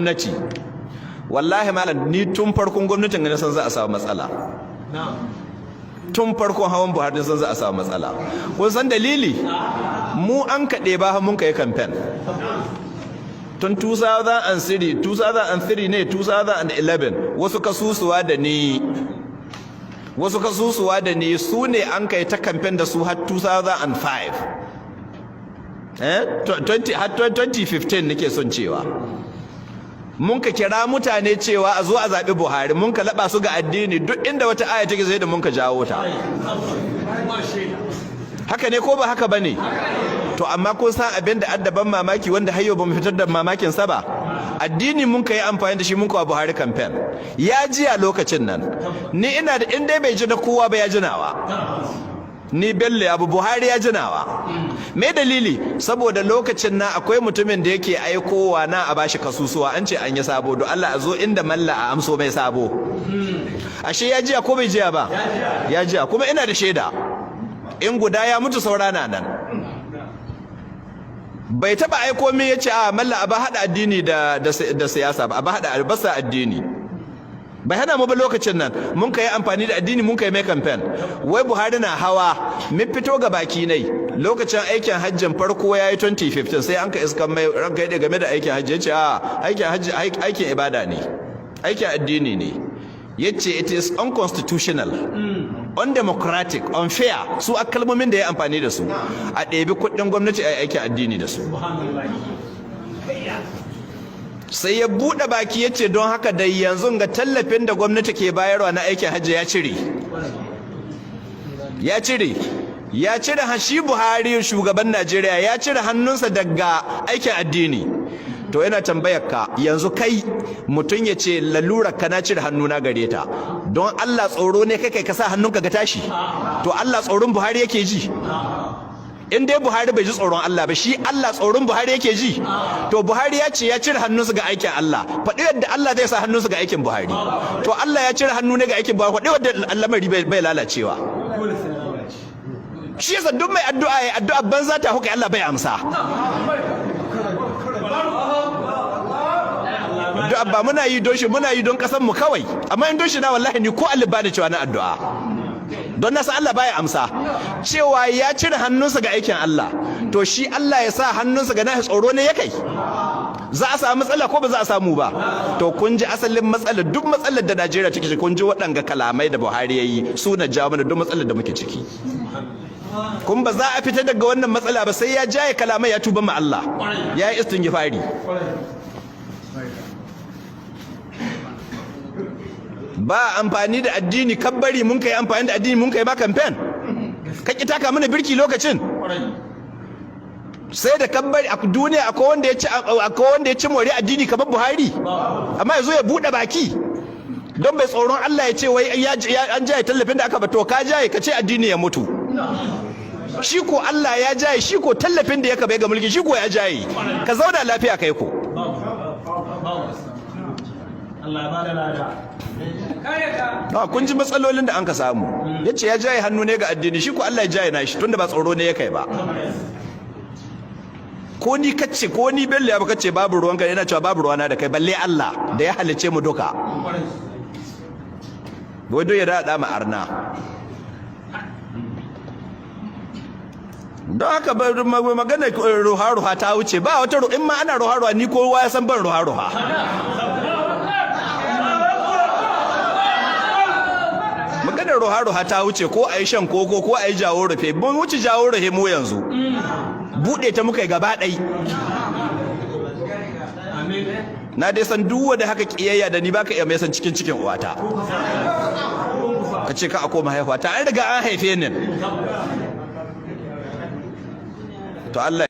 Gwamnati, wallahi malam, ni tun farkon gwamnatin na san za a samu matsala. Tun farkon hawan Buhari san za a samu matsala. Kun san dalili? Mu an kaɗe ba mun kai campaign tun 2003, 2003 ne, 2011. Wasu kasusuwa da ni su ne an kai ta campaign da su har 2005, 20 har 2015 nake son cewa. Mun ka kira mutane cewa a zo a zaɓi Buhari. Mun ka laɓa su ga addini, duk inda wata aya take sai da mun ka jawo ta. Haka ne ko ba haka ba ne? To amma kun san abin da addaban mamaki wanda har yau ba mu fitar da mamakin sa ba? Addini mun ka yi amfani da shi mun kawo Buhari campaign. Ya ji a lokacin nan, ni ina da in dai bai ji na kowa ba, ya ji nawa. Ni Bello Abu Buhari ya ji nawa. Me dalili? Saboda lokacin na akwai mutumin da yake aikowa na a bashi kasusuwa, an ce an yi sabo, don Allah a zo inda malla a amso mai sabo. Ashe ya jiya ko bai jiya ba? Ya jiya. Kuma ina da shaida, in guda ya mutu saura na nan. Bai taba aiko min yace a malla a ba hada addini da siyasa ba, a ba hada albasa addini. Bai hana mu ba. Lokacin nan mun kai amfani da addini, mun kai mai campaign. Wai Buhari na hawa mun fito ga baki nai. Lokacin aikin hajjin farko yayi 2015, sai an ka iska mai, ranka yade, game da aikin hajji, yace a aikin hajji aikin ibada ne, aikin addini ne. Yace it is unconstitutional, undemocratic, unfair. Su a kalmomin da ya amfani da su, a ɗebi kuɗin gwamnati a aikin addini da su. Sai ya buɗe baki ya ce don haka da yanzu ga tallafin da gwamnati ke bayarwa na aikin hajji ya cire, ya cire, ya cire. Shi Buhari, shugaban Najeriya, ya cire hannunsa daga aikin addini. To ina tambayar ka yanzu, kai mutum ya ce lalura ka na cire hannuna gare ta, don Allah tsoro ne kai ka sa hannunka ga tashi? To Allah tsoron Buhari yake ji? In dai Buhari bai ji tsoron Allah ba, shi Allah tsoron Buhari yake ji? To Buhari ya ce ya cire hannunsa ga aikin Allah, faɗi yadda Allah zai sa hannunsa ga aikin Buhari. To Allah ya cire hannu ne ga aikin Buhari, faɗi yadda lamari bai lalacewa. Shi yasa duk mai addu'a ya addu'a banza ta hukai, Allah bai amsa. Addu'a ba muna yi don shi, muna yi don kasan mu kawai. Amma in don shi na, wallahi ni ko Allah bani cewa na addu'a, don nasa Allah baya amsa. Cewa ya cire hannunsa ga aikin Allah, to shi Allah ya sa hannunsa ga nashi, tsoro ne ya kai? Za a samu matsala ko ba za a samu ba? To kun ji asalin matsalar. Duk matsalar da Najeriya take ciki, kun ji waɗanga kalamai da Buhari ya yi, su na jawo mana duk matsalar da muke ciki. Kun ba za a fita daga wannan matsala ba sai ya jaye kalamai, ya tuba ma Allah, ya yi istingifari. Ba amfani da addini kabbari, mun kai amfani da addini mun kai ba campaign, ka ki taka mana birki lokacin. Sai da kabbari a duniya akwai wanda ya ci more addini kamar Buhari? Amma yazo ya bude baki don bai tsoron Allah ya ce wai an jaye tallafin da aka ba. To ka jaye, ka ce addini ya mutu. Shi ko Allah ya jaye, shi ko tallafin da ya bai ga mulki, shi ko ya jaye. Ka zauna lafiya kai ko. Allah ya bada lada. Na kun ji matsalolin da an ka samu. Yace ya jaye hannu ne ga addini, shi ko Allah ya jaye nashi, tunda ba tsoro ne ya kai ba. Ko ni kace, ko ni Bello ya ba kace babu ruwanka, yana cewa babu ruwana da kai, balle Allah da ya halice mu duka. Wai don ya daɗa ma arna. Don haka magana ruha-ruha ta wuce. Ba wata in ma ana ruha-ruha, ni kowa ya san ban ruha-ruha. Maganar ruha-ruha ta wuce. Ko a yi shan koko, ko a yi jawo rufe, mun wuce jawo rufe. Mu yanzu buɗe ta muka yi gaba ɗai. Na dai san duk wanda haka kiyayya da ni, baka iya mai san cikin cikin uwata ka ce ka a koma haihuwa ta. An riga an haife ni. To Allah.